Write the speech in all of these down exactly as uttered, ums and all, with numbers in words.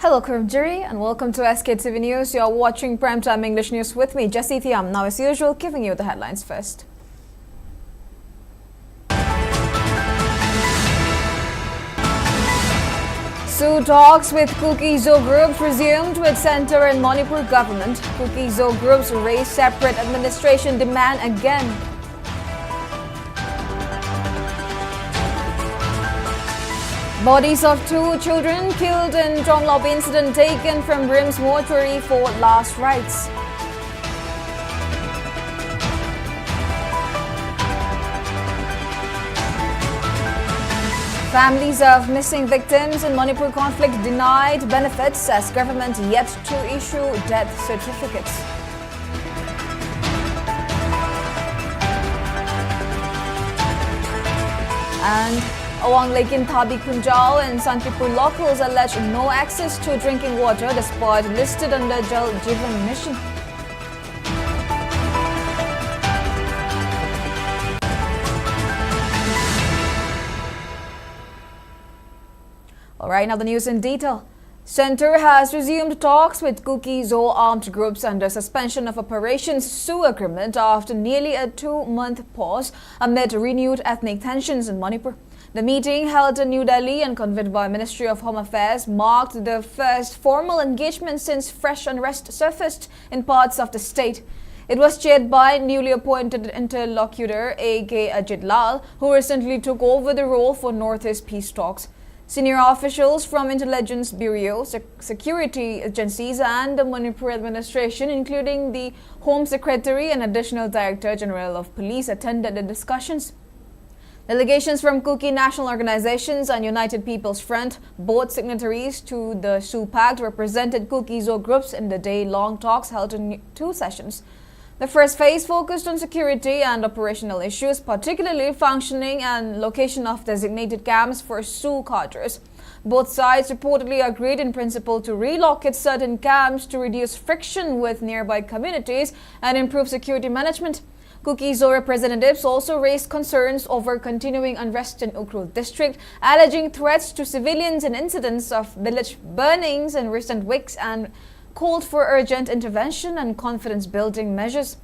Hello, Kurumjiri, and welcome to S K T V News. You're watching Primetime English News with me, Jessie Thiam. Now, as usual, giving you the headlines first. Sue talks with Kuki Zo groups resumed with centre and Manipur government. Kuki Zo groups raise separate administration demand again. Bodies of two children killed in Tonglup incident taken from RIMS mortuary for last rites. Families of missing victims in Manipur conflict denied benefits as government yet to issue death certificates. And Awang Lekin Thabi Khunjal and Santipur locals allege no access to drinking water despite listed under Jal Jeevan Mission. All right, now the news in detail. Centre has resumed talks with Kuki Zo armed groups under suspension of Operation Sue agreement after nearly a two-month pause amid renewed ethnic tensions in Manipur. The meeting, held in New Delhi and convened by Ministry of Home Affairs, marked the first formal engagement since fresh unrest surfaced in parts of the state. It was chaired by newly appointed interlocutor A K Ajit Lal, who recently took over the role for Northeast peace talks. Senior officials from intelligence bureau, sec- security agencies, and the Manipur administration, including the Home Secretary and Additional Director General of Police, attended the discussions. Delegations from Kuki national organizations and United People's Front, both signatories to the Sue Pact, represented Kuki Zo groups in the day-long talks held in two sessions. The first phase focused on security and operational issues, particularly functioning and location of designated camps for Sue cadres. Both sides reportedly agreed in principle to relocate certain camps to reduce friction with nearby communities and improve security management. Kuki-Zo representatives also raised concerns over continuing unrest in Ukhrul district, alleging threats to civilians and incidents of village burnings in recent weeks and called for urgent intervention and confidence-building measures.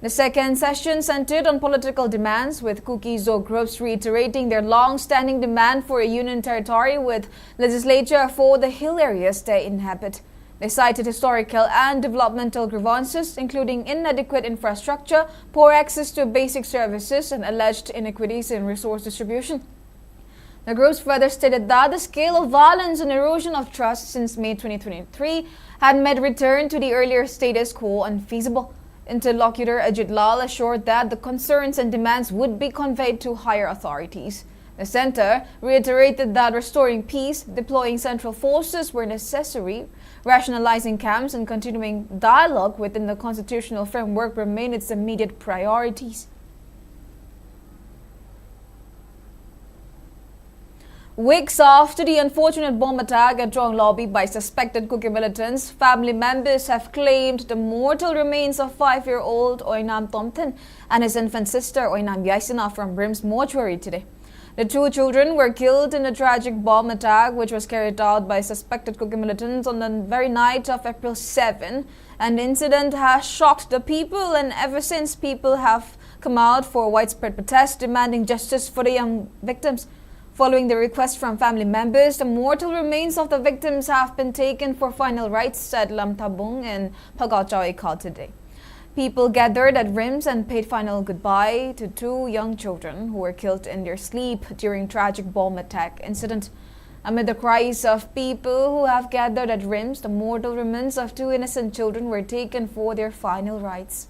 The second session centered on political demands, with Kuki-Zo groups reiterating their long-standing demand for a union territory with legislature for the hill areas they inhabit. They cited historical and developmental grievances, including inadequate infrastructure, poor access to basic services, and alleged inequities in resource distribution. The groups further stated that the scale of violence and erosion of trust since May twenty twenty-three had made return to the earlier status quo unfeasible. Interlocutor Ajit Lal assured that the concerns and demands would be conveyed to higher authorities. The center reiterated that restoring peace, deploying central forces where necessary, rationalizing camps, and continuing dialogue within the constitutional framework remain its immediate priorities. Weeks after the unfortunate bomb attack at Tawng Lawbi by suspected Kuki militants, family members have claimed the mortal remains of five-year-old Oinam Tomthen and his infant sister Oinam Yaisina from RIMS mortuary today. The two children were killed in a tragic bomb attack which was carried out by suspected Kuki militants on the very night of April seven. An incident has shocked the people, and ever since, people have come out for widespread protests demanding justice for the young victims. Following the request from family members, the mortal remains of the victims have been taken for final rites at Lamthabung in Phagaw Chaw Ekhaw today. People gathered at RIMS and paid final goodbye to two young children who were killed in their sleep during tragic bomb attack incident. Amid the cries of people who have gathered at RIMS, the mortal remains of two innocent children were taken for their final rites.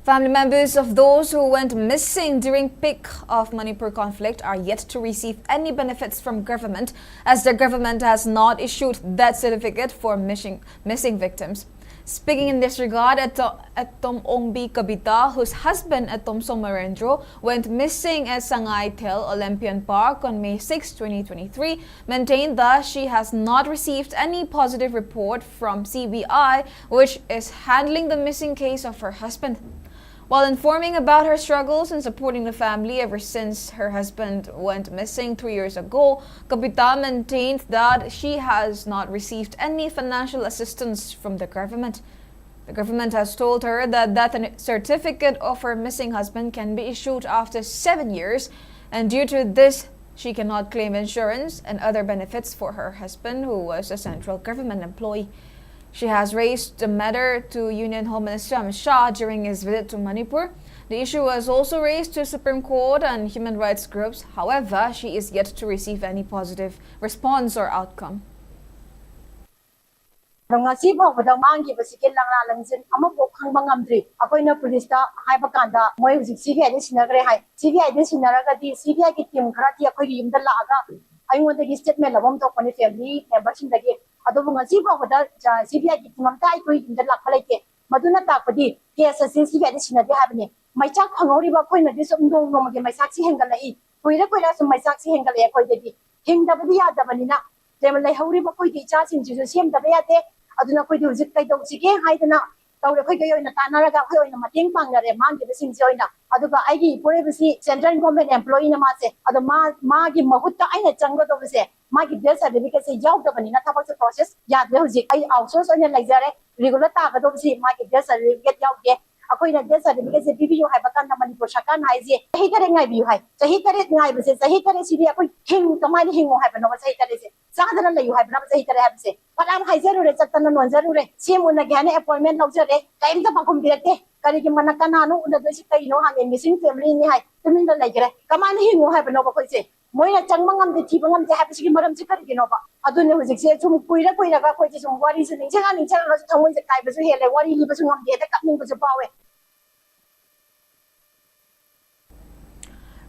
Family members of those who went missing during peak of Manipur conflict are yet to receive any benefits from government, as the government has not issued death certificate for missing, missing victims. Speaking in this regard, Ato- Atom Ongbi Kabita, whose husband Atom Somarendro went missing at Sangai Tel Olympian Park on May sixth, twenty twenty-three, maintained that she has not received any positive report from C B I, which is handling the missing case of her husband. While informing about her struggles in supporting the family ever since her husband went missing three years ago, Kabita maintained that she has not received any financial assistance from the government. The government has told her that that certificate of her missing husband can be issued after seven years, and due to this, she cannot claim insurance and other benefits for her husband, who was a central government employee. She has raised the matter to Union Home Minister Amit Shah during his visit to Manipur. The issue was also raised to Supreme Court and human rights groups. However, she is yet to receive any positive response or outcome. ꯑꯗꯣ ꯉꯁꯤ ꯐꯥꯎꯕꯗ ꯃꯥꯡꯈꯤꯕꯁꯤꯒꯤ ꯂꯪꯂꯥ ꯂꯪꯖꯤꯟ ꯑꯃꯐꯥꯎ ꯈꯪꯕ ꯉꯝꯗ꯭ꯔꯤ꯫ ꯑꯩꯈꯣꯏꯅ ꯄꯨꯂꯤꯁꯇ ꯍꯥꯏꯕ ꯀꯥꯟꯗ ꯃꯣꯏ ꯍꯧꯖꯤꯛ ꯁꯤ ꯕꯤ ꯑꯥꯏꯗ ꯁꯤꯟꯅꯈ꯭ꯔꯦ ꯍꯥꯏ꯫ ꯁꯤ ꯕꯤ ꯑꯥꯏꯗ ꯁꯤꯟꯅꯔꯒꯗꯤ ꯁꯤ ꯕꯤ ꯑꯥꯏꯒꯤ ꯇꯤꯝ ꯈꯔꯗꯤ ꯑꯩꯈꯣꯏꯒꯤ ꯌꯨꯝꯗ ꯂꯥꯛꯑꯒ ꯑꯩꯉꯣꯟꯗꯒꯤ ꯁ꯭ꯇꯦꯠꯃꯦꯟ ꯂꯧꯐꯝ ꯊꯣꯛꯄꯅꯤ ꯐꯦꯃꯤꯂꯤ ꯃꯦꯝꯕꯔꯁꯤꯡꯗꯒꯤ꯫ ꯑꯗꯨꯕꯨ ꯉꯁꯤ ꯐꯥꯎꯕꯗ ꯁꯤ ꯕꯤ ꯑꯥꯏꯒꯤ ꯇꯤꯝ ꯑꯝꯇ ꯑꯩꯈꯣꯏ ꯌꯨꯝꯗ ꯂꯥꯛꯄ ꯂꯩꯇꯦ꯫ ꯃꯗꯨꯅ ꯇꯥꯛꯄꯗꯤ ꯀꯦꯁ ꯑꯁꯤ ꯁꯤ ꯕꯤ ꯑꯥꯏꯗ ꯁꯤꯟꯅꯗꯦ ꯍꯥꯏꯕꯅꯤ꯫ ꯃꯩꯆꯥꯛ ꯐꯪꯍꯧꯔꯤꯕ ꯑꯩꯈꯣꯏꯅꯗꯤ ꯁꯨꯝ ꯅꯣꯡ ꯅꯣꯡꯃꯒꯤ ꯃꯩꯆꯥꯛꯁꯤ ꯍꯦꯟꯒꯠꯂꯛꯏ꯫ ꯀꯨꯏꯔ ꯀꯨꯏꯔ ꯁꯨꯝ ꯃꯩꯆꯥꯛꯁꯤ ꯍꯦꯟꯒꯠꯂꯛꯑꯦ꯫ ꯑꯩꯈꯣꯏꯗꯗꯤ ꯍꯤꯡꯗꯕꯗꯤ ꯌꯥꯗꯕꯅꯤꯅ ꯂꯩꯍꯧꯔꯤꯕ ꯑꯩꯈꯣꯏꯒꯤ ꯏꯆꯥꯁꯤꯡꯁꯤꯁꯨ ꯁꯦꯝꯗꯕ ꯌꯥꯗꯦ꯫ ꯑꯗꯨꯅ ꯑꯩꯈꯣꯏꯗꯤ ꯍꯧꯖꯤꯛ ꯀꯩꯗꯧꯁꯤꯒꯦ ꯍꯥꯏꯗꯅ ꯇꯧꯔꯦ꯫ ꯑꯩꯈꯣꯏꯒꯤ ꯑꯣꯏꯅ ꯇꯥꯟꯅꯔꯒ ꯑꯩꯈꯣꯏ ꯑꯣꯏꯅ ꯃꯇꯦꯡ ꯄꯥꯡꯅꯔꯦ ꯃꯥꯡꯈꯤꯕꯁꯤꯡꯁꯦ ꯑꯣꯏꯅ꯫ ꯑꯗꯨꯒ ꯑꯩꯒꯤ ꯏꯄꯨꯔꯣꯏꯕꯁꯤ ꯁꯦꯟꯇ꯭ꯔꯦꯜ ꯒꯣꯔꯃꯦꯟ ꯑꯦꯝꯄ꯭ꯂꯣꯌꯤꯅ ꯃꯥꯁꯦ꯫ ꯑꯗꯣ ꯃꯥ ꯃꯥꯒꯤ ꯃꯍꯨꯠꯇ ꯑꯩꯅ ꯆꯪꯒꯗꯧꯕꯁꯦ ꯃꯥꯒꯤ ꯗꯦꯠ ꯁꯥꯔꯇꯤꯐꯤꯀꯦꯠꯁꯦ ꯌꯥꯎꯗꯕꯅꯤꯅ ꯊꯕꯛꯁꯦ ꯄ꯭ꯔꯣꯁꯦꯁ ꯌꯥꯗ꯭ꯔꯦ꯫ ꯍꯧꯖꯤꯛ ꯑꯩ ꯑꯥꯎꯠꯁꯣꯔꯁ ꯑꯣꯏꯅ ꯂꯩꯖꯔꯦ꯫ ꯔꯤꯒꯨꯂꯔ ꯇꯥꯒꯗꯧꯕꯁꯤ ꯃꯥꯒꯤ ꯗꯦꯠ ꯁꯥꯔꯇꯤꯐꯤꯀꯦꯠ ꯌꯥꯎꯗꯦ꯫ ꯑꯩꯈꯣꯏꯅ ꯗꯦꯠ ꯁꯥꯔꯇꯤꯐꯤꯀꯦꯠꯁꯦ ꯄꯤꯕꯤꯌꯨ ꯍꯥꯏꯕ ꯀꯥꯟꯗ ꯃꯅꯤꯄꯨꯔ ꯁꯔꯀꯥꯔꯅ ꯍꯥꯏꯁꯦ ꯆꯍꯤ ꯇꯔꯦꯠ ꯉꯥꯏꯕꯤꯌꯨ ꯍꯥꯏ꯫ ꯆꯍꯤ ꯇꯔꯦꯠ ꯉꯥꯏꯕꯁꯦ, ꯆꯍꯤ ꯇꯔꯦꯠꯁꯤꯗꯤ ꯑꯩꯈꯣꯏ ꯍꯤꯡ ꯀꯃꯥꯏꯅ ꯍꯤꯡꯉꯣ ꯍꯥꯏꯕꯅꯣꯕ ꯆꯍꯤ ꯇꯔꯦꯠꯁꯦ? ꯆꯥꯗꯅ ꯂꯩꯌꯨ ꯍꯥꯏꯕꯅꯣꯕ ꯆꯍꯤ ꯇꯔꯦꯠ ꯍꯥꯏꯕꯁꯦ? ꯐꯅꯌꯥꯝ ꯍꯥꯏꯖꯔꯨꯔꯦ, ꯆꯠꯇꯅ ꯅꯣꯟꯖꯔꯨꯔꯦ, ꯁꯦꯝ ꯎꯅꯒꯦ ꯍꯥꯏꯅ ꯑꯦꯄꯣꯏꯟꯃꯦꯟ ꯂꯧꯖꯔꯦ, ꯀꯔꯤꯝꯇ ꯄꯥꯎꯈꯨꯝ ꯄꯤꯔꯛꯇꯦ꯫ ꯀꯔꯤꯒꯤ ꯃꯅ-, ꯀꯅꯥꯅꯣ ꯎꯅꯗꯣꯏꯁꯤ ꯀꯩꯅꯣ ꯍꯪꯉꯦ, ꯃꯤꯁꯤꯡ ꯐꯦꯃꯤꯂꯤꯅꯤ ꯍꯥꯏ, ꯇꯨꯃꯤꯟꯅ ꯂꯩꯈ꯭ꯔꯦ꯫ ꯀꯃꯥꯏꯅ ꯍꯤꯡꯉꯣ ꯍꯥꯏꯕꯅꯣꯕ ꯑꯩꯈꯣꯏꯁꯦ? ꯃꯣꯏꯅ ꯆꯪꯕ ꯉꯝꯗꯦ, ꯊꯤꯕ ꯉꯝꯗꯦ ꯍꯥꯏꯕꯁꯤꯒꯤ ꯃꯔꯝꯁꯤ ꯀꯔꯤꯒꯤꯅꯣꯕ? ꯑꯗꯨꯅ ꯍꯧꯖꯤꯛꯁꯦ ꯁꯨꯝ ꯀꯨꯏꯔ ꯀꯨꯏꯔꯒ ꯑꯩꯈꯣꯏꯁꯦ ꯁꯨꯝ ꯋꯥꯔꯤꯁꯦ ꯅꯤꯡꯁꯤꯡꯉ ꯅꯤꯡꯁꯤꯡꯉꯒꯁꯨ ꯊꯃꯣꯏꯁꯦ ꯀꯥꯏꯕꯁꯨ ꯍꯦꯜꯂꯦ, ꯋꯥꯔꯤ ꯂꯤꯕꯁꯨ ꯉꯝꯗꯦ, ꯍꯦꯛꯇ ꯀꯞꯅꯤꯡꯕꯁꯨ ꯐꯥꯎꯋꯦ꯫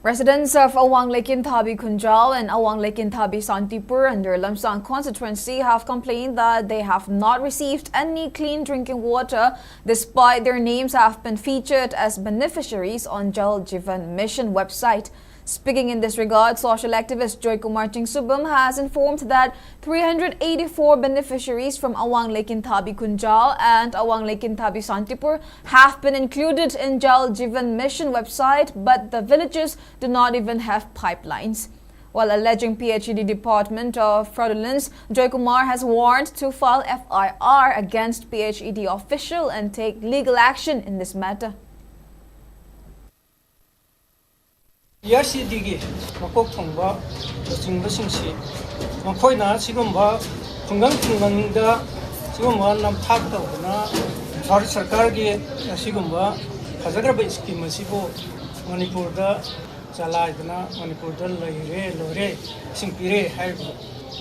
Residents of Awang Lekinthabi Khunjal and Awang Lekinthabi Santipur under Lamsang constituency have complained that they have not received any clean drinking water despite their names have been featured as beneficiaries on Jal Jeevan Mission website. Speaking in this regard, social activist Joy Kumar Chingsubam has informed that three hundred eighty-four beneficiaries from Awang Lekinthabi Khunjal and Awang Lekinthabi Santipur have been included in Jal Jeevan Mission website, but the villages do not even have pipelines. While alleging P H E D Department of Fraudulence, Joy Kumar has warned to file F I R against P H E D official and take legal action in this matter. P H E ꯗꯤꯒꯤ ꯃꯀꯣꯛ ꯊꯣꯡꯕ ꯂꯨꯆꯤꯡꯕꯁꯤꯡꯁꯤ ꯃꯈꯣꯏꯅ ꯁꯤꯒꯨꯝꯕ ꯈꯨꯡꯒꯪ ꯈꯨꯡꯒꯪꯗ ꯁꯤꯒꯨꯝꯕ ꯅꯝꯊꯥꯛ ꯇꯧꯗꯅ ꯚꯥꯔꯠ ꯁꯔꯀꯥꯔꯒꯤ ꯑꯁꯤꯒꯨꯝꯕ ꯐꯖꯈ꯭ꯔꯕ ꯁ꯭ꯀꯤꯝ ꯑꯁꯤꯕꯨ ꯃꯅꯤꯄꯨꯔꯗ ꯆꯂꯥꯏꯗꯅ ꯃꯅꯤꯄꯨꯔꯗ ꯂꯩꯔꯦ ꯂꯣꯏꯔꯦ ꯏꯁꯤꯡ ꯄꯤꯔꯦ ꯍꯥꯏꯔꯤꯕ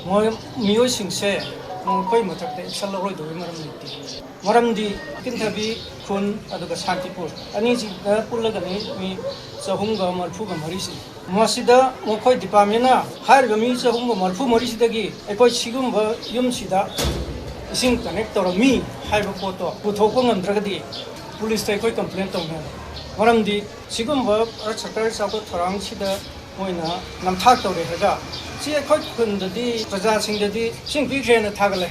ꯃꯣꯏ ꯃꯤꯑꯣꯏꯁꯤꯡꯁꯦ ꯃꯈꯣꯏ ꯃꯊꯛꯇ ꯑꯦꯛꯁꯟ ꯂꯧꯔꯣꯏꯗꯕꯒꯤ ꯃꯔꯝ ꯂꯩꯇꯦ꯫ ꯃꯔꯝꯗꯤ ꯀꯤꯟꯊꯕꯤ ꯈꯨꯟ ꯑꯗꯨꯒ ꯁꯥꯟꯇꯤꯄꯨꯔ ꯑꯅꯤꯁꯤꯗ ꯄꯨꯜꯂꯒꯅꯤ ꯃꯤ ꯆꯍꯨꯝꯒ ꯃꯔꯤꯐꯨꯒ ꯃꯔꯤꯁꯤ꯫ ꯃꯁꯤꯗ ꯃꯈꯣꯏ ꯗꯤꯄꯥꯔꯠꯃꯦꯟꯅ ꯍꯥꯏꯔꯤꯕ ꯃꯤ ꯆꯍꯨꯝꯒ ꯃꯔꯤꯐꯨ ꯃꯔꯤꯁꯤꯗꯒꯤ ꯑꯩꯈꯣꯏ ꯁꯤꯒꯨꯝꯕ ꯌꯨꯝꯁꯤꯗ ꯏꯁꯤꯡ ꯀꯅꯦꯛ ꯇꯧꯔꯝꯃꯤ ꯍꯥꯏꯕ ꯄꯣꯠꯇꯣ ꯄꯨꯊꯣꯛꯄ ꯉꯝꯗ꯭ꯔꯒꯗꯤ ꯄꯨꯂꯤꯁꯇ ꯑꯩꯈꯣꯏ ꯀꯝꯄ꯭ꯂꯦꯟ ꯇꯧꯅꯤ ꯍꯥꯏꯕ꯫ ꯃꯔꯝꯗꯤ ꯁꯤꯒꯨꯝꯕ ꯚꯥꯔꯠ ꯁꯔꯀꯥꯔꯒꯤ ꯆꯥꯎꯈꯠ ꯊꯧꯔꯥꯡꯁꯤꯗ ꯃꯣꯏꯅ ꯅꯝꯊꯥꯛ ꯇꯧꯔꯦ ꯍꯥꯏꯔꯒ ꯁꯤ ꯑꯩꯈꯣꯏ ꯈꯨꯟꯗꯗꯤ ꯄ꯭ꯔꯖꯥꯁꯤꯡꯗꯗꯤ ꯏꯁꯤꯡ ꯄꯤꯈ꯭ꯔꯦꯅ ꯊꯥꯒꯠꯂꯦ꯫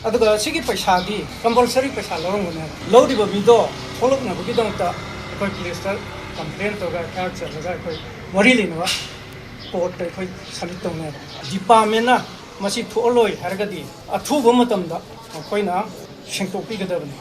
ꯑꯗꯨꯒ ꯁꯤꯒꯤ ꯄꯩꯁꯥꯗꯤ ꯀꯝꯄꯜꯁꯔꯤ ꯄꯩꯁꯥ ꯂꯧꯔꯝꯒꯅꯤ ꯍꯥꯏꯕ꯫ ꯂꯧꯔꯤꯕ ꯃꯤꯗꯣ ꯊꯣꯛꯂꯛꯅꯕꯒꯤꯗꯃꯛꯇ ꯑꯩꯈꯣꯏ ꯄꯨꯂꯤꯁꯇ ꯀꯝꯄ꯭ꯂꯦꯟ ꯇꯧꯔꯒ ꯑꯦꯐ ꯑꯥꯏ ꯑꯥꯔ ꯆꯠꯂꯒ ꯑꯩꯈꯣꯏ ꯃꯔꯤ ꯂꯩꯅꯕ ꯀꯣꯔꯠꯇ ꯑꯩꯈꯣꯏ ꯁꯕꯃꯤꯠ ꯇꯧꯅꯤ ꯍꯥꯏꯕ꯫ ꯗꯤꯄꯥꯔꯠꯃꯦꯟꯅ ꯃꯁꯤ ꯊꯣꯛꯍꯜꯂꯣꯏ ꯍꯥꯏꯔꯒꯗꯤ ꯑꯊꯨꯕ ꯃꯇꯝꯗ ꯃꯈꯣꯏꯅ ꯁꯦꯡꯗꯣꯛꯄꯤꯒꯗꯕꯅꯤ꯫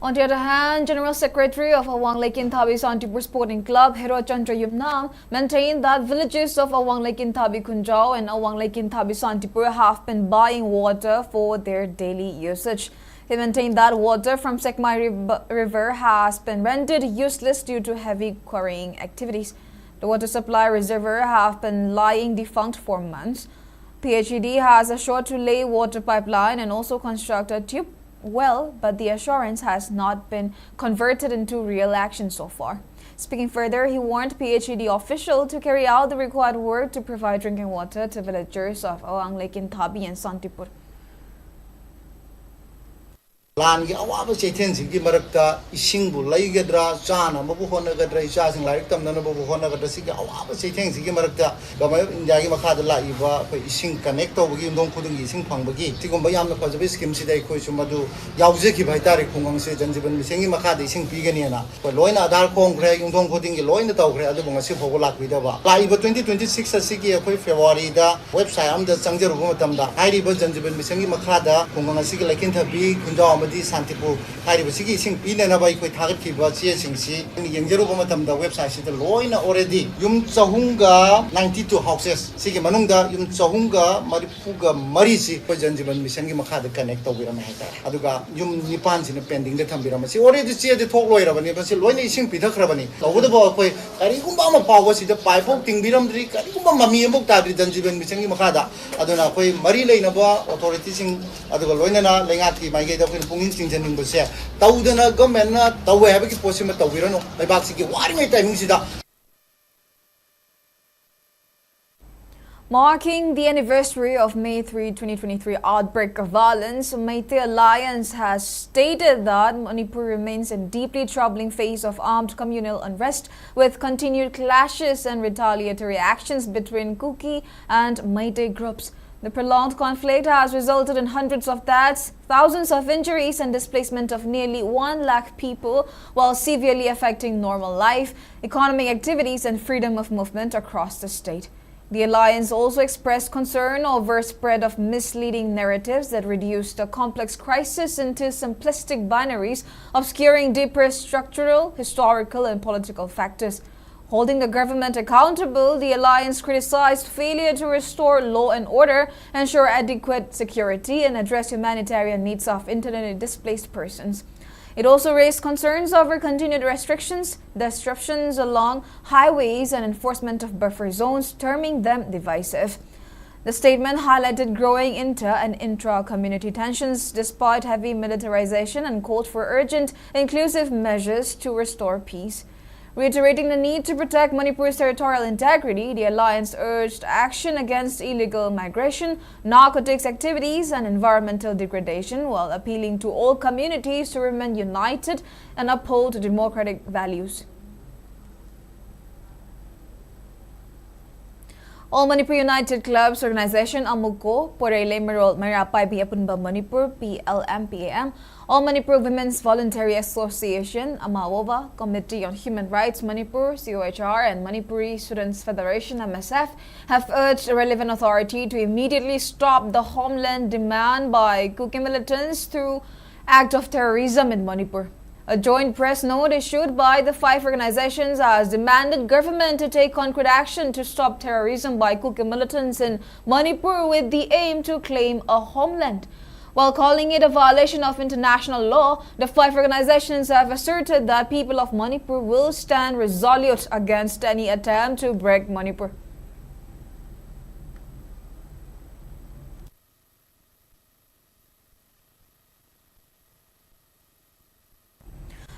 On the other hand, General Secretary of Awang Lekinthabi Santipur Sporting Club, Hero Chandra Yumnam, maintained that villages of Awang Lekinthabi Khunjal and Awang Lekinthabi Santipur have been buying water for their daily usage. He maintained that water from Sekmai Riv- River has been rendered useless due to heavy quarrying activities. The water supply reservoir have been lying defunct for months. P H E D has assured to lay water pipeline and also construct a tube well, but the assurance has not been converted into real action so far. Speaking further, he warned P H E D official to carry out the required work to provide drinking water to villagers of Awang Lake in Thabi and Santipur. ꯂꯥꯟꯒꯤ ꯑꯋꯥꯕ ꯆꯩꯊꯦꯡꯁꯤꯒꯤ ꯃꯔꯛꯇ ꯏꯁꯤꯡꯕꯨ ꯂꯩꯒꯗ꯭ꯔꯥ, ꯆꯥꯅꯕꯕꯨ ꯍꯣꯠꯅꯒꯗ꯭ꯔꯥ, ꯏꯆꯥꯁꯤꯡ ꯂꯥꯏꯔꯤꯛ ꯇꯝꯅꯅꯕꯕꯨ ꯍꯣꯠꯅꯒꯗ꯭ꯔꯥ, ꯁꯤꯒꯤ ꯑꯋꯥꯕ ꯆꯩꯊꯦꯡꯁꯤꯒꯤ ꯃꯔꯛꯇ Government of India ꯒꯤ ꯃꯈꯥꯗ ꯂꯥꯛꯏꯕ ꯑꯩꯈꯣꯏ ꯏꯁꯤꯡ connect ꯇꯧꯕꯒꯤ, ꯌꯨꯝꯊꯣꯡ ꯈꯨꯗꯤꯡꯒꯤ ꯏꯁꯤꯡ ꯐꯪꯕꯒꯤ ꯁꯤꯒꯨꯝꯕ ꯌꯥꯝꯅ ꯐꯖꯕ scheme ꯁꯤꯗ ꯑꯩꯈꯣꯏꯁꯨ ꯃꯗꯨ ꯌꯥꯎꯖꯈꯤꯕ ꯍꯥꯏꯇꯥꯔꯦ꯫ ꯈꯨꯡꯒꯪꯁꯦ Jal Jeevan Mission ꯒꯤ ꯃꯈꯥꯗ ꯏꯁꯤꯡ ꯄꯤꯒꯅꯤꯅ ꯑꯩꯈꯣꯏ ꯂꯣꯏꯅ Aadhaar ꯈꯣꯝꯈ꯭ꯔꯦ, ꯌꯨꯝꯊꯣꯡ ꯈꯨꯗꯤꯡꯒꯤ ꯂꯣꯏꯅ ꯇꯧꯈ꯭ꯔꯦ, ꯑꯗꯨꯕꯨ ꯉꯁꯤ ꯐꯥꯎꯕ ꯂꯥꯛꯄꯤꯗꯕ꯫ ꯂꯥꯛꯏꯕ twenty twenty six ꯑꯁꯤꯒꯤ ꯑꯩꯈꯣꯏ February ꯗ website ꯑꯃꯗ ꯆꯪꯖꯔꯨꯕ ꯃꯇꯝꯗ, ꯍꯥꯏꯔꯤꯕ Jal Jeevan Mission ꯒꯤ ꯃꯈꯥꯗ ꯈꯨꯡꯒꯪ ꯑꯁꯤꯒꯤ ꯂꯩꯀꯤꯟꯊꯕꯤ, ꯈꯨꯟꯖꯥꯎ ꯑꯃꯗꯤ ꯁꯥꯟꯇꯤꯄꯨꯔ ꯍꯥꯏꯔꯤꯕꯁꯤꯒꯤ ꯏꯁꯤꯡ ꯄꯤꯅꯅꯕ ꯑꯩꯈꯣꯏ ꯊꯥꯒꯠꯈꯤꯕ ꯆꯦꯁꯤꯡꯁꯤ ꯑꯩꯅ ꯌꯦꯡꯖꯔꯨꯕ ꯃꯇꯝꯗ, website ꯁꯤꯗ ꯂꯣꯏꯅ already ꯌꯨꯝ ꯆꯍꯨꯝꯒ ninety two houses, ꯁꯤꯒꯤ ꯃꯅꯨꯡꯗ ꯌꯨꯝ ꯆꯍꯨꯝꯒ ꯃꯔꯤꯐꯨꯒ ꯃꯔꯤꯁꯤ ꯑꯩꯈꯣꯏ Jal Jeevan Mission ꯒꯤ ꯃꯈꯥꯗ connect ꯇꯧꯕꯤꯔꯝꯃꯦ ꯍꯥꯏꯇꯥꯔꯦ꯫ ꯑꯗꯨꯒ ꯌꯨꯝ ꯅꯤꯄꯥꯟꯁꯤꯅ pending ꯗ ꯊꯝꯕꯤꯔꯝꯃꯦ꯫ ꯁꯤ already ꯆꯦꯗꯤ ꯊꯣꯛ ꯂꯣꯏꯔꯕꯅꯤ, ꯃꯁꯤ ꯂꯣꯏꯅ ꯏꯁꯤꯡ ꯄꯤꯊꯈ꯭ꯔꯕꯅꯤ꯫ ꯇꯧꯕꯇꯕꯨ ꯑꯩꯈꯣꯏ ꯀꯔꯤꯒꯨꯝꯕ ꯑꯃ ꯐꯥꯎꯕ ꯁꯤꯗ pipe ꯐꯥꯎ ꯇꯤꯡꯕꯤꯔꯝꯗ꯭ꯔꯤ, ꯀꯔꯤꯒꯨꯝꯕ ꯃꯃꯤ ꯑꯃꯐꯥꯎ ꯇꯥꯗ꯭ꯔꯤ꯫ Jal Jeevan Mission ꯒꯤ ꯃꯈꯥꯗ꯫ ꯑꯗꯨꯅ ꯑꯩꯈꯣꯏ ꯃꯔꯤ ꯂꯩꯅꯕ authority ꯁꯤꯡ, ꯑꯗꯨꯒ ꯂꯣꯏꯅꯅ ꯂꯩꯉꯥꯛꯀꯤ ꯃꯥꯏꯀꯩꯗ ꯑꯩꯈꯣꯏꯅ ꯄꯨꯛꯅꯤꯡ ꯆꯤꯡꯁꯤꯟꯅꯤꯡꯕꯁꯦ, ꯇꯧꯗꯅ government ꯅ ꯇꯧꯋꯦ ꯍꯥꯏꯕꯒꯤ ꯄꯣꯠꯁꯤꯃ ꯇꯧꯕꯤꯔꯅꯨ꯫ ꯂꯩꯕꯥꯛꯁꯤꯒꯤ ꯋꯥꯔꯤꯉꯩ timing ꯁꯤꯗ꯫ Marking the anniversary of May three, twenty twenty-three outbreak of violence, Meitei Alliance has stated that Manipur remains in deeply troubling phase of armed communal unrest, with continued clashes and retaliatory actions between Kuki and Meitei groups. The prolonged conflict has resulted in hundreds of deaths, thousands of injuries, and displacement of nearly one lakh people, while severely affecting normal life, economic activities, and freedom of movement across the state. The Alliance also expressed concern over spread of misleading narratives that reduce the complex crisis into simplistic binaries, obscuring deeper structural, historical, and political factors. Holding the government accountable, the Alliance criticized failure to restore law and order, ensure adequate security, and address humanitarian needs of internally displaced persons. It also raised concerns over continued restrictions, disruptions along highways, and enforcement of buffer zones, terming them divisive. The statement highlighted growing inter and intra community tensions despite heavy militarization and called for urgent, inclusive measures to restore peace. Reiterating the need to protect Manipur's territorial integrity, the alliance urged action against illegal migration, narcotics activities, and environmental degradation while appealing to all communities to remain united and uphold democratic values. All Manipur United Clubs Organization, AMUCO, Porei Leimarol Meira Paibi Apunba Manipur, P L M P A M, All Manipur Women's Voluntary Association, AMAWOVA, Committee on Human Rights Manipur, C O H R, and Manipuri Students Federation, M S F, have urged relevant authority to immediately stop the homeland demand by Kuki militants through act of terrorism in Manipur. A joint press note issued by the five organizations has demanded government to take concrete action to stop terrorism by Kuki militants in Manipur with the aim to claim a homeland. While calling it a violation of international law, the five organizations have asserted that people of Manipur will stand resolute against any attempt to break Manipur.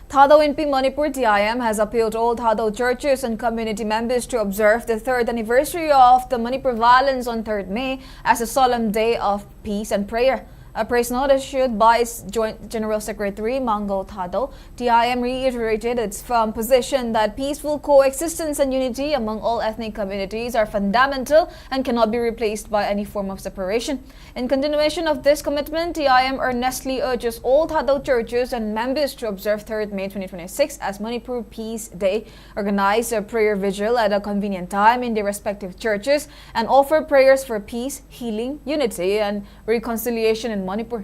Thadou Inpi Manipur, T I M, has appealed to all Thadou churches and community members to observe the third anniversary of the Manipur violence on third May as a solemn day of peace and prayer. A press note issued by its Joint General Secretary Mango Thadou, T I M reiterated its firm position that peaceful coexistence and unity among all ethnic communities are fundamental and cannot be replaced by any form of separation. In continuation of this commitment, T I M earnestly urges all Thadou churches and members to observe third May twenty twenty-six as Manipur Peace Day, organize a prayer vigil at a convenient time in their respective churches, and offer prayers for peace, healing, unity, and reconciliation in Manipur.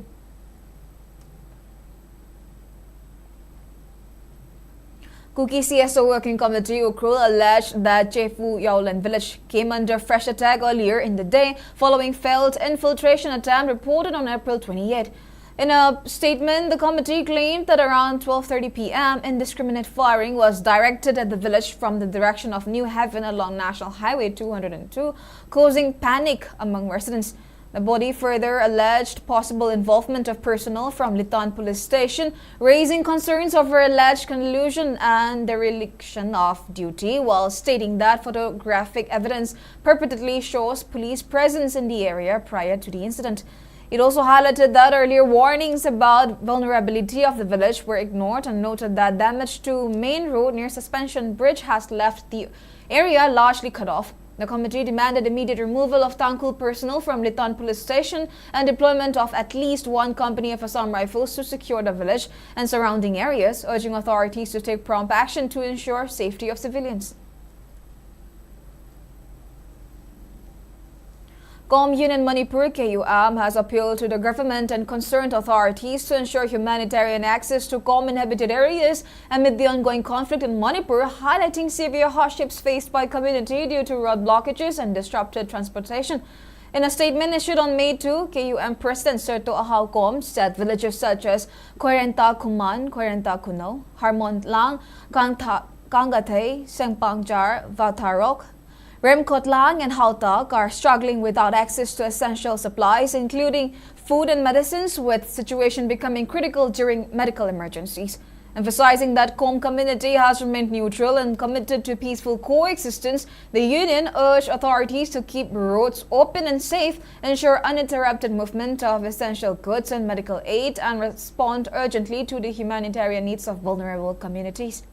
Kuki C S O Working Committee, Ukhrul, alleged that Chefu Yaolen village came under fresh attack earlier in the day following failed infiltration attempt reported on April twenty-eight. In a statement, the committee claimed that around twelve thirty p m, indiscriminate firing was directed at the village from the direction of New Haven along National Highway two hundred two, causing panic among residents. The body further alleged possible involvement of personnel from Litan Police Station, raising concerns over alleged collusion and dereliction of duty, while stating that photographic evidence purportedly shows police presence in the area prior to the incident. It also highlighted that earlier warnings about vulnerability of the village were ignored and noted that damage to main road near Suspension Bridge has left the area largely cut off. The committee demanded immediate removal of Tangkhul personnel from Litan Police Station and deployment of at least one company of Assam Rifles to secure the village and surrounding areas, urging authorities to take prompt action to ensure safety of civilians. Kom Union Manipur, K U M, has appealed to the government and concerned authorities to ensure humanitarian access to Kom inhabited areas amid the ongoing conflict in Manipur, highlighting severe hardships faced by community due to road blockages and disrupted transportation. In a statement issued on May two, K U M President Serto Ahau Kom said villages such as Koirenta Kuman, Koirenta Kuno, Harmon Lang, Kangtha, Kangathei, Sengpangjar, Vatharok, Remkotlang and Hautak are struggling without access to essential supplies, including food and medicines, with situation becoming critical during medical emergencies. Emphasizing that Kom community has remained neutral and committed to peaceful coexistence, the union urged authorities to keep roads open and safe, ensure uninterrupted movement of essential goods and medical aid, and respond urgently to the humanitarian needs of vulnerable communities.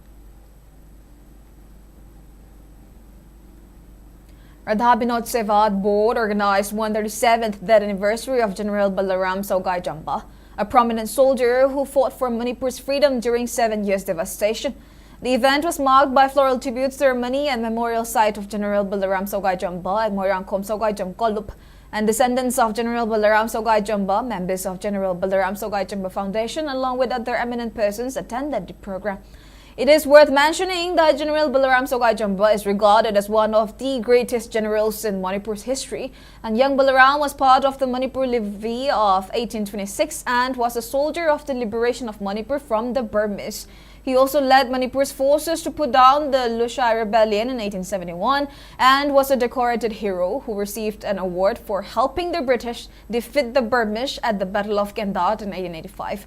Radha Binod Seva Board organized one thirty-seventh death anniversary of General Balaram Saogai Jampa, a prominent soldier who fought for Manipur's freedom during seven years devastation. The event was marked by floral tribute ceremony and memorial site of General Balaram Saogai Jampa at Moirangkom Saogai Jamkolup, and descendants of General Balaram Saogai Jampa, members of General Balaram Saogai Jampa Foundation, along with other eminent persons, attended the program. It is worth mentioning that General Balaram Sagaijamba is regarded as one of the greatest generals in Manipur's history, and young Balaram was part of the Manipur Levy of eighteen twenty-six and was a soldier of the liberation of Manipur from the Burmese. He also led Manipur's forces to put down the Lushai rebellion in eighteen seventy-one and was a decorated hero who received an award for helping the British defeat the Burmese at the Battle of Kendat in eighteen eighty-five.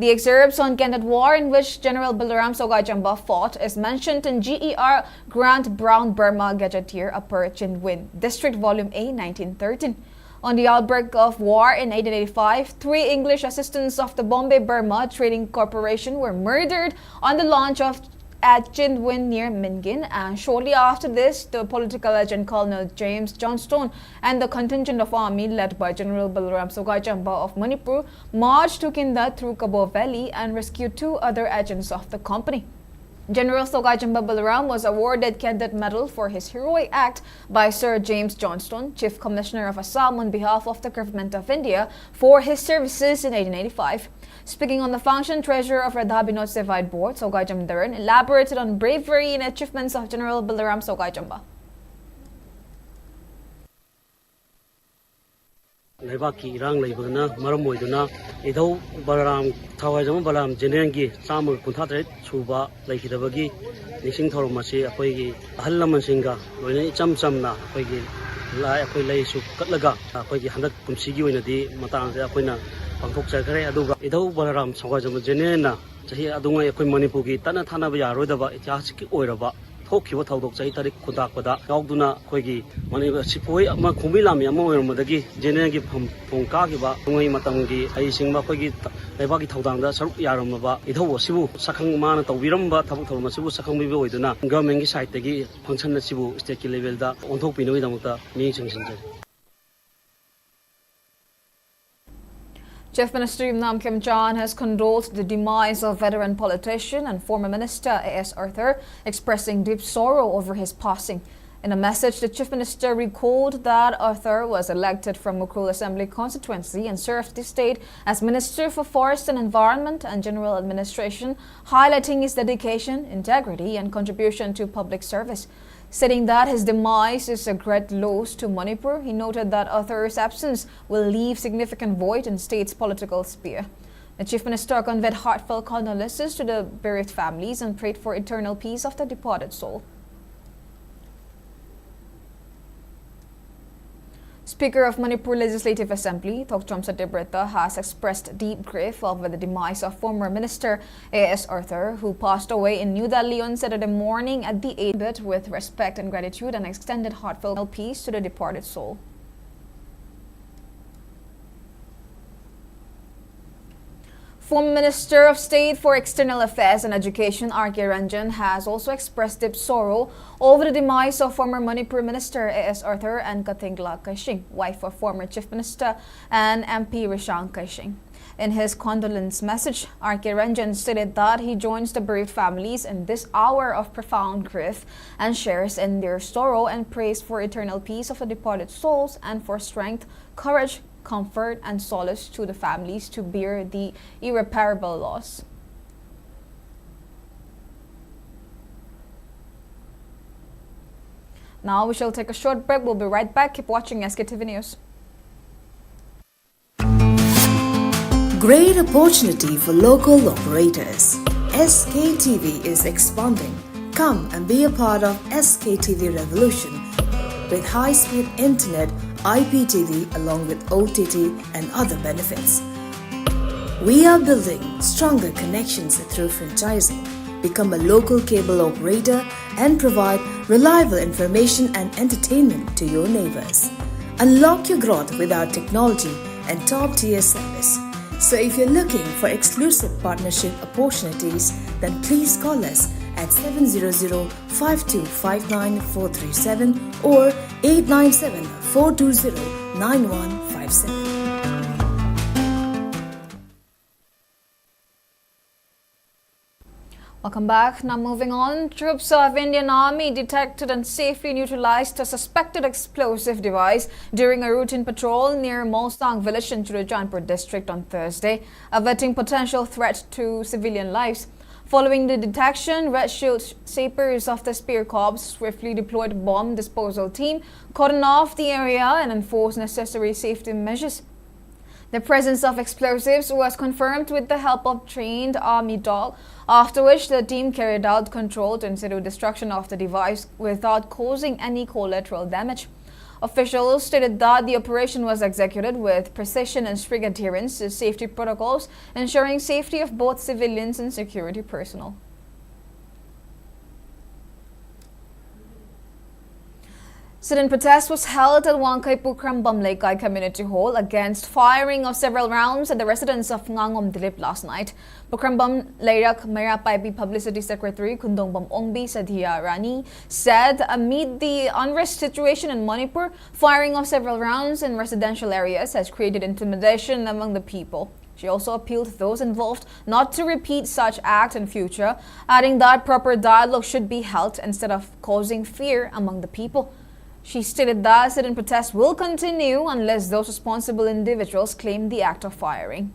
The excerpts on Kendat War, in which General Balaram Sagaijamba fought, is mentioned in G E R Grant Brown, Burma Gazetteer, Upper Chindwin District, Volume A, nineteen thirteen. On the outbreak of war in eighteen eighty-five, three English assistants of the Bombay Burma Trading Corporation were murdered on the launch of at Chindwin near Myingyan, and shortly after this, the political agent Colonel James Johnstone and the contingent of army led by General Balaram Sagaijamba of Manipur marched to Kendat through Kabaw Valley and rescued two other agents of the company. General Sagaijamba Balaram was awarded Kendat Medal for his heroic act by Sir James Johnstone, Chief Commissioner of Assam, on behalf of the Government of India for his services in eighteen eighty-five. Speaking on the function, Treasurer of Radha Binod Sevaid Board, Sagaijam Dharan, elaborated on bravery and achievements of General Balaram Sagaijamba. ꯂꯩꯕꯥꯛꯀꯤ ꯏꯔꯥꯡ ꯂꯩꯕꯅ ꯃꯔꯝ ꯑꯣꯏꯗꯨꯅ ꯏꯙꯧ ꯕꯂꯔꯥꯝ ꯊꯋꯥꯏꯖꯝ ꯕꯂꯔꯥꯝ ꯖꯦꯅꯦꯔꯦꯜꯒꯤ ꯆꯥꯝꯃꯒ ꯀꯨꯟꯊ꯭ꯔꯥ ꯇꯔꯦꯠ ꯁꯨꯕ ꯂꯩꯈꯤꯗꯕꯒꯤ ꯅꯤꯡꯁꯤꯡ ꯊꯧꯔꯝ ꯑꯁꯤ ꯑꯩꯈꯣꯏꯒꯤ ꯑꯍꯜ ꯂꯃꯟꯁꯤꯡꯒ ꯂꯣꯏꯅ ꯏꯆꯝ ꯆꯝꯅ ꯑꯩꯈꯣꯏꯒꯤ ꯂꯥꯏ ꯑꯩꯈꯣꯏ ꯂꯩꯁꯨ ꯀꯠꯂꯒ ꯑꯩꯈꯣꯏꯒꯤ ꯍꯟꯗꯛ ꯀꯨꯝꯁꯤꯒꯤ ꯑꯣꯏꯅꯗꯤ ꯃꯇꯥꯡꯁꯦ ꯑꯩꯈꯣꯏꯅ ꯄꯥꯡꯊꯣꯛꯆꯈ꯭ꯔꯦ꯫ ꯑꯗꯨꯒ ꯏꯙꯧ ꯕꯂꯔꯥꯝ ꯁꯧꯒꯥꯏꯖꯝꯕ ꯖꯦꯅꯦꯔꯦꯜꯅ ꯆꯍꯤ ꯑꯗꯨꯉꯩ ꯑꯩꯈꯣꯏ ꯃꯅꯤꯄꯨꯔꯒꯤ ꯇꯠꯅ ꯊꯥꯅꯕ ꯌꯥꯔꯣꯏꯗꯕ ꯏꯇꯤꯍꯥꯁꯤꯛꯀꯤ ꯑꯣꯏꯔꯕ ꯊꯣꯛꯈꯤꯕ ꯊꯧꯗꯣꯛ ꯆꯍꯤ ꯇꯔꯦꯠ ꯈꯨꯟꯇꯥꯛꯄꯗ ꯌꯥꯎꯗꯨꯅ ꯑꯩꯈꯣꯏꯒꯤ ꯃꯅꯤꯄꯨꯔ ꯁꯤꯄꯣꯏ ꯑꯃ ꯈꯣꯡꯕꯤ ꯂꯥꯟꯃꯤ ꯑꯃ ꯑꯣꯏꯔꯝꯕꯗꯒꯤ ꯖꯦꯅꯦꯔꯦꯜꯒꯤ ꯐꯝ ꯊꯣꯡ ꯀꯥꯈꯤꯕ ꯅꯣꯡꯃꯩ ꯃꯇꯝꯒꯤ ꯍꯩꯁꯤꯡꯕ ꯑꯩꯈꯣꯏꯒꯤ ꯂꯩꯕꯥꯛꯀꯤ ꯊꯧꯗꯥꯡꯗ ꯁꯔꯨꯛ ꯌꯥꯔꯝꯂꯕ ꯏꯙꯧ ꯑꯁꯤꯕꯨ ꯁꯛꯈꯪ ꯃꯥꯅ ꯇꯧꯕꯤꯔꯝꯕ ꯊꯕꯛ ꯊꯧꯔꯝ ꯑꯁꯤꯕꯨ ꯁꯛꯈꯪꯕꯤꯕ ꯑꯣꯏꯗꯨꯅ ꯒꯚꯔꯟꯃꯦꯟꯒꯤ ꯁꯥꯏꯠꯇꯒꯤ ꯐꯪꯁꯟ ꯑꯁꯤꯕꯨ ꯁ꯭ꯇꯦꯠꯀꯤ ꯂꯦꯚꯦꯜꯗ ꯑꯣꯟꯊꯣꯛꯄꯤꯅꯕꯒꯤꯗꯃꯛꯇ ꯃꯤꯠꯌꯦꯡ ꯆꯪꯁꯤꯟꯖꯔꯤ꯫ Chief Minister Yumnam Khemchand has condoled the demise of veteran politician and former minister A S Arthur, expressing deep sorrow over his passing. In a message, the Chief Minister recalled that Arthur was elected from Ukhrul Assembly Constituency and served the state as Minister for Forest and Environment and General Administration, highlighting his dedication, integrity, and contribution to public service. Stating that his demise is a great loss to Manipur, he noted that Arthur's absence will leave significant void in state's political sphere. The Chief Minister conveyed heartfelt condolences to the bereaved families and prayed for eternal peace of the departed soul. Speaker of Manipur Legislative Assembly, Thokchom Saidabrata, has expressed deep grief over the demise of former Minister A S Arthur, who passed away in New Delhi on Saturday morning at the age, with respect and gratitude and extended heartfelt peace to the departed soul. Former Minister of State for External Affairs and Education R K Ranjan has also expressed deep sorrow over the demise of former Manipur Minister A S Arthur and Kathingla Kaishing, wife of former Chief Minister and M P Rishang Kaishing. In his condolence message, R K Ranjan stated that he joins the bereaved families in this hour of profound grief and shares in their sorrow and prays for eternal peace of the departed souls and for strength, courage, comfort, and solace to the families to bear the irreparable loss. Now we shall take a short break. We'll be right back. Keep watching S K T V News. Great opportunity for local operators. S K T V is expanding. Come and be a part of S K T V revolution with high-speed internet, I P T V along with O T T and other benefits. We are building stronger connections through franchising. Become a local cable operator and provide reliable information and entertainment to your neighbors. Unlock your growth with our technology and top-tier service. So if you're looking for exclusive partnership opportunities, then please call us at seven zero zero five two five nine four three seven or eight nine seven four two zero nine one five seven. Welcome back. Now moving on, troops of Indian Army detected and safely neutralized a suspected explosive device during a routine patrol near Mosang village in Churachandpur district on Thursday, averting potential threat to civilian lives. Following the detection, Red Shield Sappers of the Spear Corps swiftly deployed bomb disposal team, cordoned off the area, and enforced necessary safety measures. The presence of explosives was confirmed with the help of trained army dog, after which the team carried out controlled in situ destruction of the device without causing any collateral damage. Officials stated that the operation was executed with precision and strict adherence to safety protocols, ensuring safety of both civilians and security personnel. Sit-in protest was held at Wangkhei Pukhrambam Leikai Community Hall against firing of several rounds at the residence of Ngangom Dilip last night. Pukhrambam Leirak Meirapaibi publicity secretary Khundongbam Ongbi Sadhya Rani said amid the unrest situation in Manipur, firing of several rounds in residential areas has created intimidation among the people. She also appealed to those involved not to repeat such act in future, adding that proper dialogue should be held instead of causing fear among the people. She stated that sit-in protest will continue unless those responsible individuals claim the act of firing.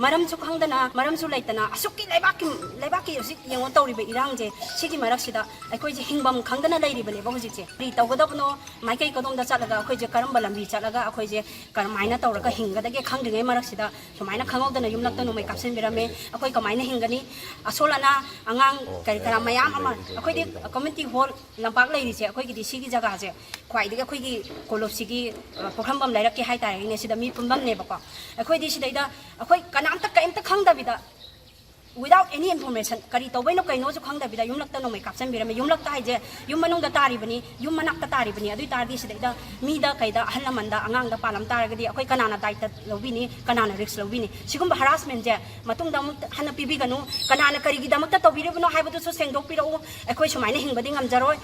ꯃꯔꯝꯁꯨ ꯈꯪꯗꯅ ꯃꯔꯝꯁꯨ ꯂꯩꯇꯅ ꯑꯁꯨꯛꯀꯤ ꯂꯩꯕꯥꯛꯀꯤ ꯂꯩꯕꯥꯛꯀꯤ ꯍꯧꯖꯤꯛ ꯌꯦꯡꯉꯣ ꯇꯧꯔꯤꯕ ꯏꯔꯥꯡꯁꯦ, ꯁꯤꯒꯤ ꯃꯔꯛꯁꯤꯗ ꯑꯩꯈꯣꯏꯁꯦ ꯍꯤꯡꯐꯝ ꯈꯪꯗꯅ ꯂꯩꯔꯤꯕꯅꯦꯕ ꯍꯧꯖꯤꯛꯁꯦ꯫ ꯀꯔꯤ ꯇꯧꯒꯗꯕꯅꯣ, ꯃꯥꯏꯀꯩ ꯀꯗꯣꯝꯗ ꯆꯠꯂꯒ ꯑꯩꯈꯣꯏꯁꯦ ꯀꯔꯝꯕ ꯂꯝꯕꯤ ꯆꯠꯂꯒ ꯑꯩꯈꯣꯏꯁꯦ ꯀꯔꯝꯍꯥꯏꯅ ꯇꯧꯔꯒ ꯍꯤꯡꯒꯗꯒꯦ ꯈꯪꯗ꯭ꯔꯤꯉꯩ ꯃꯔꯛꯁꯤꯗ ꯁꯨꯃꯥꯏꯅ ꯈꯪꯍꯧꯗꯅ ꯌꯨꯝꯂꯛꯇ ꯅꯣꯡꯃꯩ ꯀꯥꯞꯁꯤꯟꯕꯤꯔꯝꯃꯦ꯫ ꯑꯩꯈꯣꯏ ꯀꯃꯥꯏꯅ ꯍꯤꯡꯒꯅꯤ? ꯑꯁꯣꯜ ꯑꯅꯥ, ꯑꯉꯥꯡ ꯀꯔꯤ ꯀꯔꯥ ꯃꯌꯥꯝ ꯑꯃ ꯑꯩꯈꯣꯏꯗꯤ community hall ꯂꯝꯄꯥꯛ ꯂꯩꯔꯤꯁꯦ, ꯑꯩꯈꯣꯏꯒꯤꯗꯤ ꯁꯤꯒꯤ ꯖꯒꯥꯁꯦ ꯈ꯭ꯋꯥꯏꯗꯒꯤ ꯑꯩꯈꯣꯏꯒꯤ ꯀꯣꯂꯨꯞꯁꯤꯒꯤ ꯄꯣꯛꯐꯝꯕꯝ ꯂꯩꯔꯛꯀꯤ ꯍꯥꯏꯇꯥꯔꯦꯅꯦ, ꯁꯤꯗ ꯃꯤ ꯄꯨꯟꯐꯝꯅꯦꯕꯀꯣ꯫ ꯑꯩꯈꯣꯏꯗꯤ ꯁꯤꯗꯩꯗ ꯑꯩꯈꯣꯏ ꯀꯅꯥꯝꯇ ꯀꯔꯤꯝꯇ ꯈꯪꯗꯕꯤꯗ, without any information, ꯀꯔꯤ ꯇꯧꯕꯩꯅꯣ ꯀꯩꯅꯣꯁꯨ ꯈꯪꯗꯕꯤꯗ ꯌꯨꯝꯂꯛꯇ ꯅꯣꯡꯃꯩ ꯀꯥꯞꯁꯤꯟꯕꯤꯔꯝꯃꯦ꯫ ꯌꯨꯝꯂꯛꯇ ꯍꯥꯏꯁꯦ ꯌꯨꯝ ꯃꯅꯨꯡꯗ ꯇꯥꯔꯤꯕꯅꯤ, ꯌꯨꯝ ꯃꯅꯥꯛꯇ ꯇꯥꯔꯤꯕꯅꯤ꯫ ꯑꯗꯨ ꯑꯣꯏ ꯇꯥꯔꯗꯤ ꯁꯤꯗꯩꯗ ꯃꯤꯗ ꯀꯩꯗ ꯑꯍꯜ ꯂꯃꯟꯗ ꯑꯉꯥꯡꯗ ꯄꯥꯜꯂꯝ ꯇꯥꯔꯒꯗꯤ ꯑꯩꯈꯣꯏ ꯀꯅꯥꯅ ꯗꯥꯏꯇ ꯂꯧꯕꯤꯅꯤ, ꯀꯅꯥꯅ ꯔꯤꯛꯁ ꯂꯧꯕꯤꯅꯤ? ꯁꯤꯒꯨꯝꯕ ꯍꯔꯥꯁꯃꯦꯟꯁꯦ ꯃꯇꯨꯡꯗ ꯑꯃꯨꯛ ꯍꯟꯅ ꯄꯤꯕꯤꯒꯅꯨ꯫ ꯀꯅꯥꯅ ꯀꯔꯤꯒꯤꯗꯃꯛꯇ ꯇꯧꯕꯤꯔꯤꯕꯅꯣ ꯍꯥꯏꯕꯗꯨꯁꯨ ꯁꯦꯡꯗꯣꯛꯄꯤꯔꯛꯎ꯫ ꯑꯩꯈꯣꯏ ꯁꯨꯃꯥꯏꯅ ꯍꯤꯡꯕꯗꯤ ꯉꯝꯖꯔꯣꯏ꯫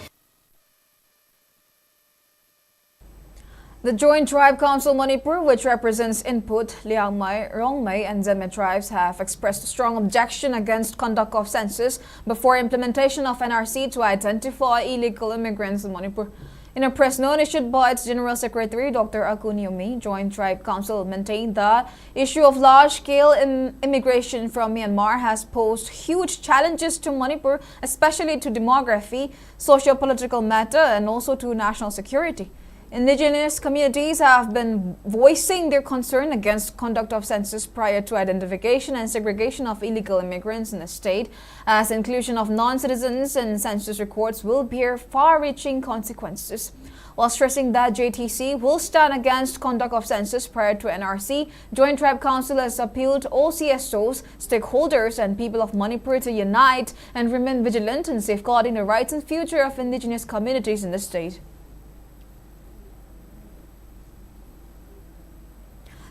The Joint Tribe Council Manipur, which represents Input, Liangmai, Rongmei, and Zeme tribes, have expressed strong objection against conduct of census before implementation of N R C to identify illegal immigrants in Manipur. In a press note issued by its General Secretary, Doctor Akun Yomi, Joint Tribe Council maintained that issue of large-scale im- immigration from Myanmar has posed huge challenges to Manipur, especially to demography, socio-political matter, and also to national security. Indigenous communities have been voicing their concern against conduct of census prior to identification and segregation of illegal immigrants in the state, as inclusion of non-citizens in census records will bear far-reaching consequences. While stressing that J T C will stand against conduct of census prior to N R C, Joint Tribe Council has appealed all C S Os, stakeholders, and people of Manipur to unite and remain vigilant in safeguarding the rights and future of indigenous communities in the state.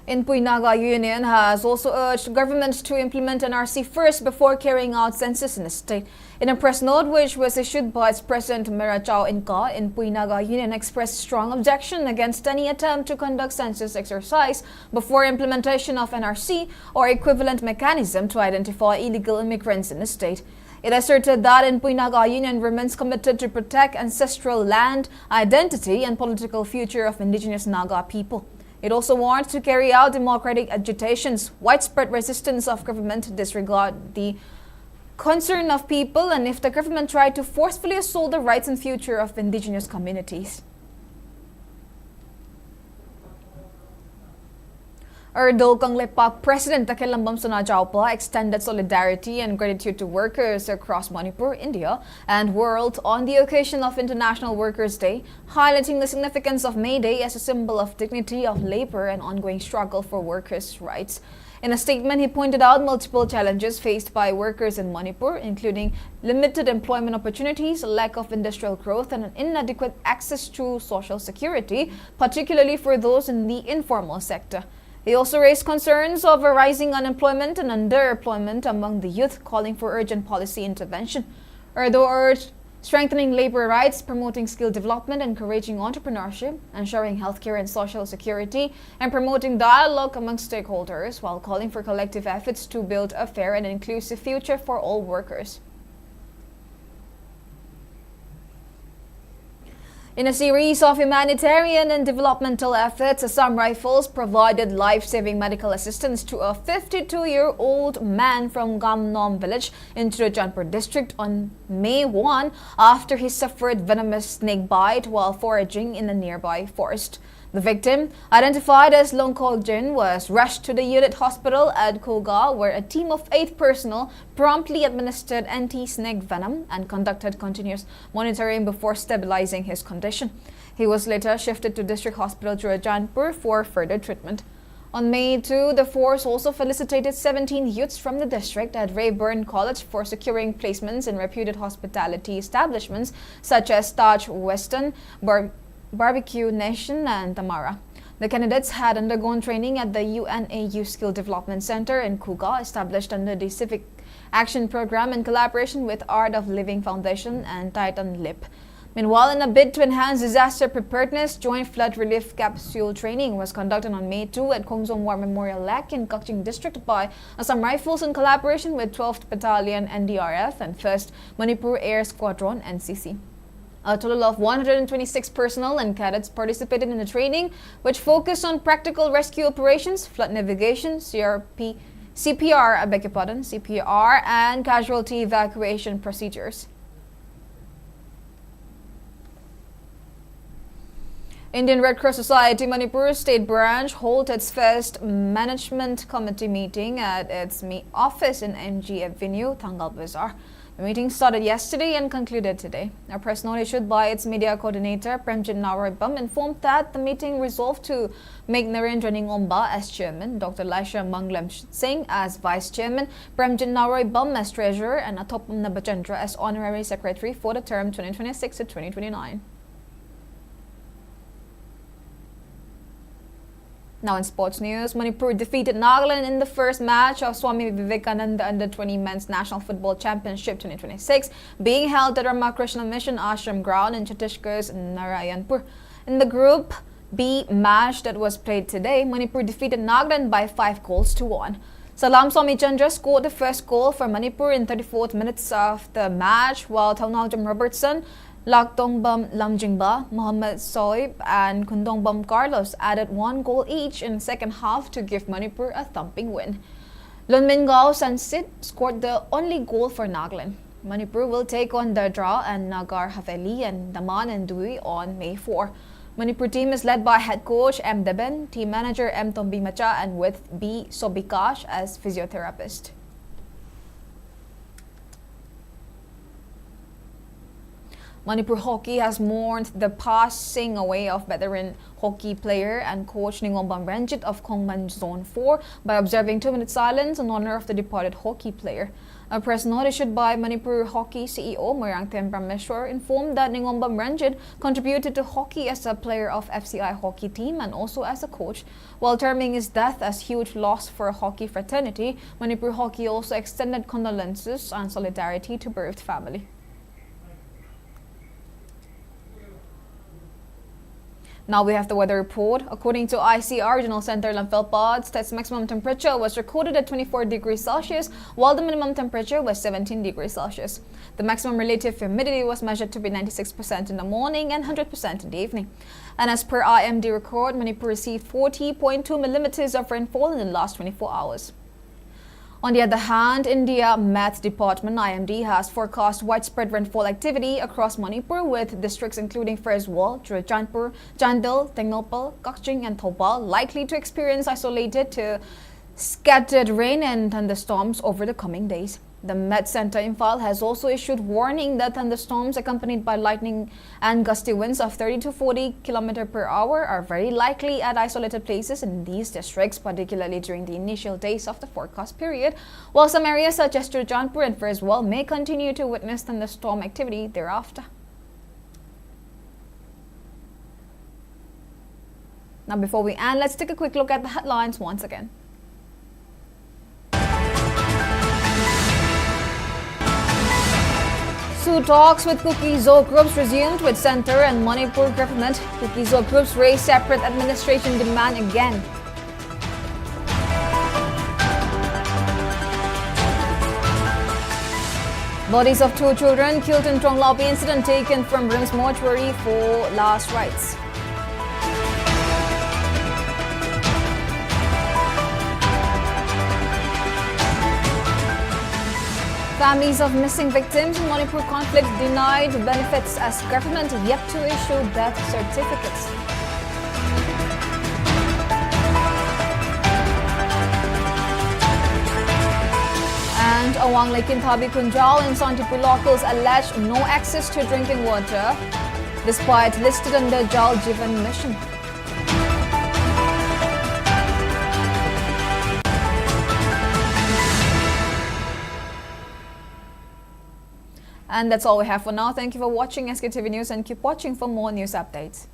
Inpui Naga Union has also urged government to implement N R C first before carrying out census in the state. In a press note which was issued by its president Mera Chao Inka, Inpui Naga Union expressed strong objection against any attempt to conduct census exercise before implementation of N R C or equivalent mechanism to identify illegal immigrants in the state. It asserted that Inpui Naga Union remains committed to protect ancestral land, identity, and political future of indigenous Naga people. It also warned to carry out democratic agitations, widespread resistance of government to disregard the concern of people, and if the government tried to forcefully assault the rights and future of indigenous communities. Urdu Kangleipak President Takhelamam Sona Jaopa extended solidarity and gratitude to workers across Manipur, India, and world on the occasion of International Workers' Day, highlighting the significance of May Day as a symbol of dignity of labor and ongoing struggle for workers' rights. In a statement, he pointed out multiple challenges faced by workers in Manipur, including limited employment opportunities, lack of industrial growth, and inadequate access to social security, particularly for those in the informal sector. He also raised concerns over rising unemployment and underemployment among the youth, calling for urgent policy intervention. Urdu urged strengthening labor rights, promoting skill development, encouraging entrepreneurship, ensuring healthcare and social security, and promoting dialogue among stakeholders, while calling for collective efforts to build a fair and inclusive future for all workers. In a series of humanitarian and developmental efforts, Assam Rifles provided life-saving medical assistance to a fifty-two-year-old man from Gamnom village in Churachandpur district on May one after he suffered venomous snake bite while foraging in a nearby forest. The victim, identified as Longkol Jin, was rushed to the unit hospital at Khuga, where a team of eight personnel promptly administered anti-snake venom and conducted continuous monitoring before stabilizing his condition. He was later shifted to District Hospital Churachandpur for further treatment. On May two, the force also felicitated seventeen youths from the district at Rayburn College for securing placements in reputed hospitality establishments such as Taj Westin, Bar- Barbecue Nation, and Tamara. The candidates had undergone training at the U N A U Skill Development Center in Khuga, established under the Civic Action Program in collaboration with Art of Living Foundation and Titan Lip. Meanwhile, in a bid to enhance disaster preparedness, joint flood relief capsule training was conducted on May two at Khongzom War Memorial Lake in Kakching District by Assam Rifles in collaboration with twelfth Battalion N D R F and first Manipur Air Squadron, N C C. A total of one hundred twenty-six personnel and cadets participated in the training, which focused on practical rescue operations, flood navigation, C R P, C P R, I beg your pardon, C P R, and casualty evacuation procedures. Indian Red Cross Society Manipur State Branch hold its first Management Committee meeting at its me- office in M G Avenue, Thangal Bazar. The meeting started yesterday and concluded today. A press note issued by its media coordinator, Premjit Naroibam, informed that the meeting resolved to make Narendra Ningomba as chairman, Doctor Laisha Manglam Singh as vice chairman, Premjit Naroibam as treasurer, and Athopam Nabachandra as honorary secretary for the term twenty twenty-six to twenty twenty-nine. Now in sports news, Manipur defeated Nagaland in the first match of Swami Vivekananda Under twenty Men's National Football Championship twenty twenty-six, being held at Ramakrishna Mission Ashram Ground in Chhattisgarh's Narayanpur. In the Group B match that was played today, Manipur defeated Nagaland by five goals to one. Salam Swami Chandra scored the first goal for Manipur in thirty-fourth minutes of the match, while Thaunaljem Robertson, Laktongbam Lamjingba, Mohammad Soib, and Kundongbam Carlos added one goal each in the second half to give Manipur a thumping win. Lunmingao Sansit scored the only goal for Nagaland. Manipur will take on Dadra and Nagar Haveli and Daman and Diu on May four. Manipur team is led by head coach M Deben, team manager M Tombi Macha, and with B Sobikash as physiotherapist. Manipur Hockey has mourned the passing away of veteran hockey player and coach Ningombam Ranjit of Khongman Zone four by observing two minutes silence in honor of the departed hockey player. A press note issued by Manipur Hockey C E O Moirangthem Prameshwar informed that Ningombam Ranjit contributed to hockey as a player of F C I hockey team and also as a coach. While terming his death as huge loss for hockey fraternity, Manipur Hockey also extended condolences and solidarity to bereaved family. Now we have the weather report. According to I C R Regional Center Lamphel Pads, test maximum temperature was recorded at twenty-four degrees Celsius, while the minimum temperature was seventeen degrees Celsius. The maximum relative humidity was measured to be ninety-six percent in the morning and one hundred percent in the evening. And as per I M D record, Manipur received forty point two millimeters of rainfall in the last twenty-four hours. On the other hand, India Met Department, I M D, has forecast widespread rainfall activity across Manipur, with districts including Ferris Wal, Churachandpur, Chandel, Tengnoupal, Kakching, and Thoubal likely to experience isolated to scattered rain and thunderstorms over the coming days. The Met Center Imphal has also issued warning that thunderstorms accompanied by lightning and gusty winds of thirty to forty kilometer per hour are very likely at isolated places in these districts, particularly during the initial days of the forecast period, while some areas such as Churachandpur and Ferris Wal may continue to witness thunderstorm activity thereafter. Now, before we end, let's take a quick look at the headlines once again. Sue talks with Kuki-Zo groups resumed with centre and Manipur government. Kuki-Zo groups raise separate administration demand again. Bodies of two children killed in Tronglaupi incident taken from RIMS mortuary for last rites. Families of missing victims in Manipur conflict denied benefits as government yet to issue death certificates. And Awang Lake in Thabi Khunjal in Santipur, locals allege no access to drinking water despite listed under Jal Jeevan Mission. And that's all we have for now. Thank you for watching S K T V News and keep watching for more news updates.